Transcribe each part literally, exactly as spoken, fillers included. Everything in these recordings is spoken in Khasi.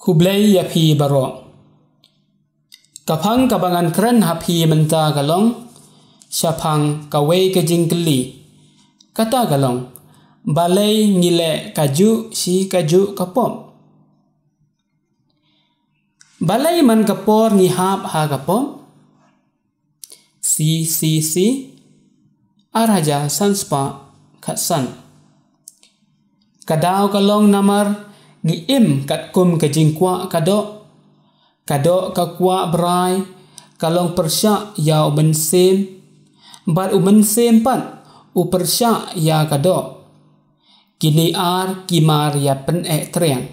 Khublei ïa phi baroh. Ka phang kaba ngan kren ha phi mynta ka long shaphang kawei ka jingkylli. Kata ka long, balei ngi leh kajuh shi kajuh ka pop? Balei man ka por ngi hap ha ka pop? C C C, ar hajar san spah khatsan. Ka daw ka long namar ngi im katkum ka jingkwah ka doh. Ka doh ka kwah brai, ka long pyrshah ïa u mynsiem, bad u mynsiem pat u pyrshah ïa ka doh. Kine ar ki mar ïa pyneh triang.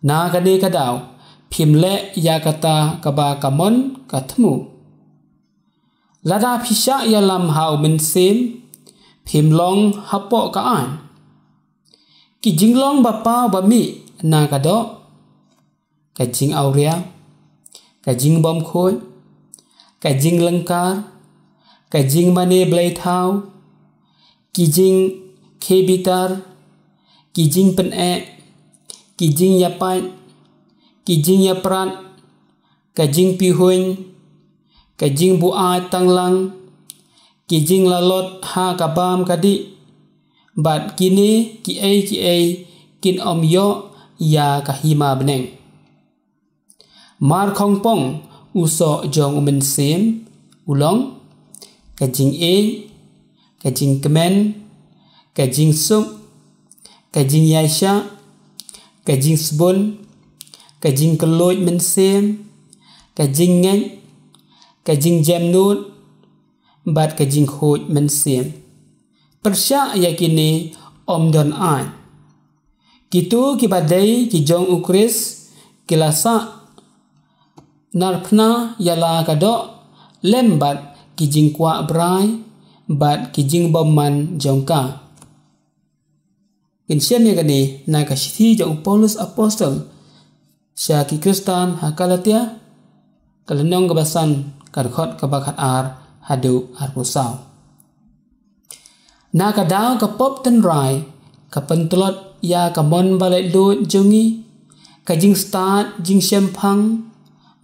Na kane ka daw, phim leh ïa kata kaba ka mon ka thmu. Lada phi shah ïalam ha u mynsiem, phim long hapoh ka aiñ. Ki jinglong ba paw ba mih na ka doh, ka jingawria, ka jingbymkhuid, ka jinglyngkar, ka jingmane blei thaw, ki jingkhie bitar, ki jingpyneh, ki jingïapait, ki jingïaprat, ka jingpihuiñ, ka jingbuaid tanglang, ki jinglalot ha ka bam ka dih, bad kine kiei kiei kin ym ïoh ïa ka hima bneng. Mar khongpong u soh jong u mynsiem u long ka jingïeit, ka jingkmen, ka jingsuk, ka jingïaishah, ka jingsbun, ka jingkylluid mynsiem, ka jingngeit, ka jingjemnud, bad ka jingkhuid mynsiem. Pyrshah ïa kine ym don aiñ. Kito kiba dei ki jong u Khrist ki la sah narphna ïa la ka doh lem bad ki jingkwah brai bad ki jingbymman jong ka. Ngin shem ïa kane na ka shithi jong u Paulus Apostol sha ki Khristan ha Galatia, ka lynnong kaba san, ka dkhot kaba khatar haduh arphew saw. Na ka daw ka pop tynrai ka pyntlot ïa ka mon ba laitluid jong ngi, ka jingstad jingshemphang,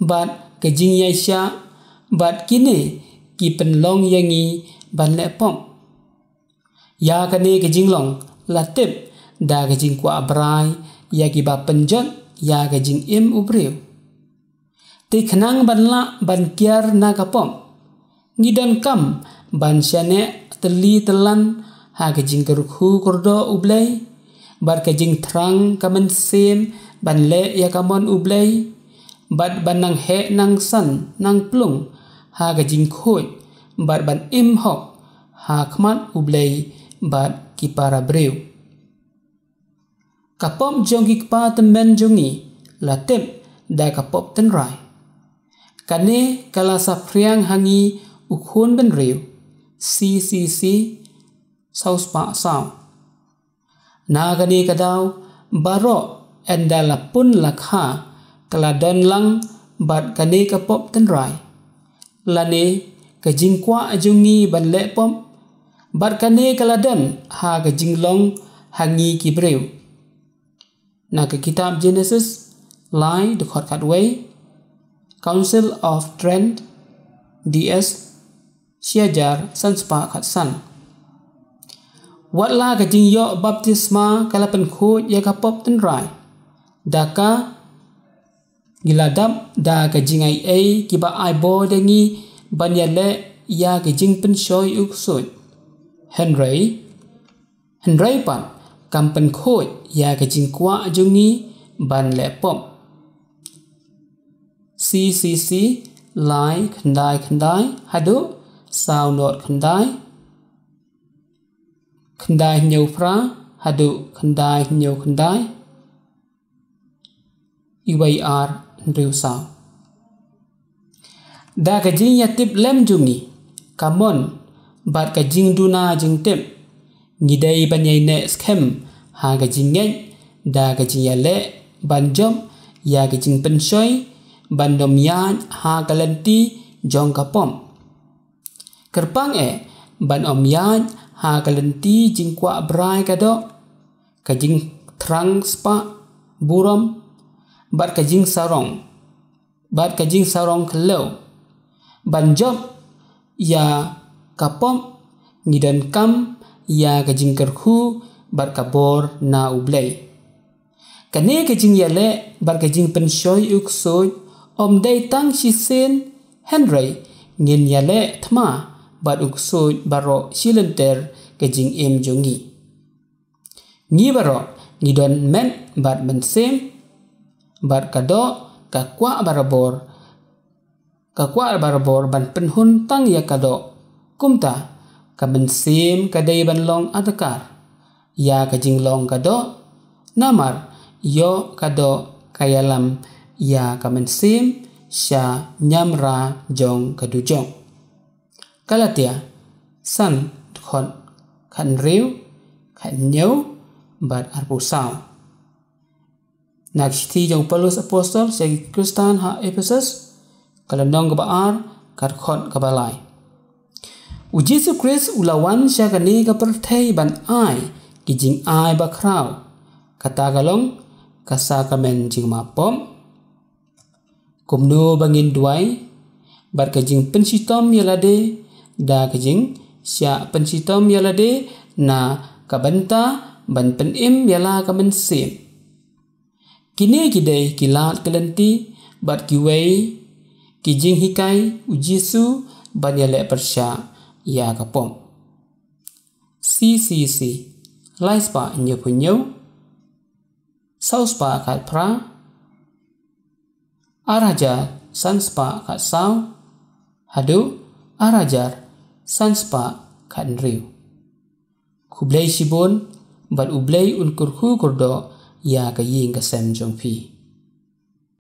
bad ka jingïaishah, bad kine ki pynlong ïa ngi ban leh pop. Ïa kane ka jinglong la tip da ka jingkwah brai ïa kiba pynjot ïa ka jingim u briew. Te khnang ban lah ban kiar na ka pop, ngi donkam ban shaniah tylli tyllan ha ka jingkyrkhu kyrdoh U Blei, bad ka jingthrang ka mynsiem ban leh ïa ka mon U Blei, bad ban nang heh nang san nang plung ha ka jingkhuid, bad ban im hok ha khmat U Blei bad ki para briew. Ka pop jong ki kpa tymmen jong ngi la tip da ka pop tynrai. Kane ka la saphriang ha ngi u khun bynriew, C C C saw spah saw. Na kane ka daw, baroh ynda la pun la kha ka la don lang bad kane ka pop tynrai, lane ka jingkwah jong ngi ban leh pop, bad kane ka la don ha ka jinglong ha ngi ki briew. Na ka kitab Genesis lai, dkhot khatwei, Council of Trent, D S, shi hajar san spah khatsan. Wat la ka jingïoh baptisma ka la pynkhuid ïa ka pop tynrai, da ka ngi la dap da ka jingai ei kiba ai bor da ngi ban ïaleh ïa ka jingpynshoi u ksuid. Hynrei, hynrei pat kam pynkhuid ïa ka jingkwah jong ngi ban leh pop. C C C lai khyndai khyndai haduh saw nod khyndai, khyndai hynñiew phra haduh khyndai hynñiew khyndai, iwei ar hynriew saw. Da ka jingïatip lem jong ngi, ka mon, bad ka jingduna jingtip, ngi dei ban ïaineh skhem ha ka jingngeit da ka jingïaleh ban jop ïa ka jingpynshoi ban ym ïaid ha ka lynti jong ka pop. Kyrpang eh ban ym ïaid ha ka lynti jingkwah brai ka doh, ka jingthrang spah burom, bad ka jingsarong, bad ka jingsarong khlaw. Ban jop ïa ka pop, ngi donkam ïa ka jingkyrkhu bad ka bor na U Blei. Kane ka jingïaleh bad ka jingpynshoi u ksuid ym dei tang shisien, hynrei ngin ïaleh thma bad u ksuid baroh shi lynter ka jingim jong ngi. Ngi baroh ngi don met bad mynsiem, bad ka doh ka kwah barabor, ka kwah barabor ban pynhun tang ïa ka doh. Kumta, ka mynsiem ka dei ban long adkar ïa ka jinglong ka doh, namar ïoh ka doh ka ïalam ïa ka mynsiem sha ñiamra jong ka dujok. Galatia san, dkhot khathynriew, khathynñiew bad arphew saw. Na ka shithi jong u Paulus apostol sha ki Khristan ha Ephesus, ka lynnong kaba ar, ka dkhot kaba lai. U Jisu Khrist u la wan sha kane ka pyrthei ban ai ki jingai bakhraw, kata ka long ka sakramen jingmap pop. Kumno ba ngin duwai? Bad ka jingpynshitom ïa lade, da ka jingshah pynshitom ïa lade na ka bynta ban pynim ïa la ka mynsiem. Kine ki dei ki lad ki lynti bad kiwei ki jinghikai u Jisu ban ïaleh pyrshah ïa ka pop. C C C, lai spah hynñiewphew hynñiew, saw spah khatphra, ar hajar san spah khatsaw, haduh ar hajar san spah khathynriew. Khublei shibun, bad U Blei un kyrkhu kyrdoh ïa ka ïing ka sem jong phi.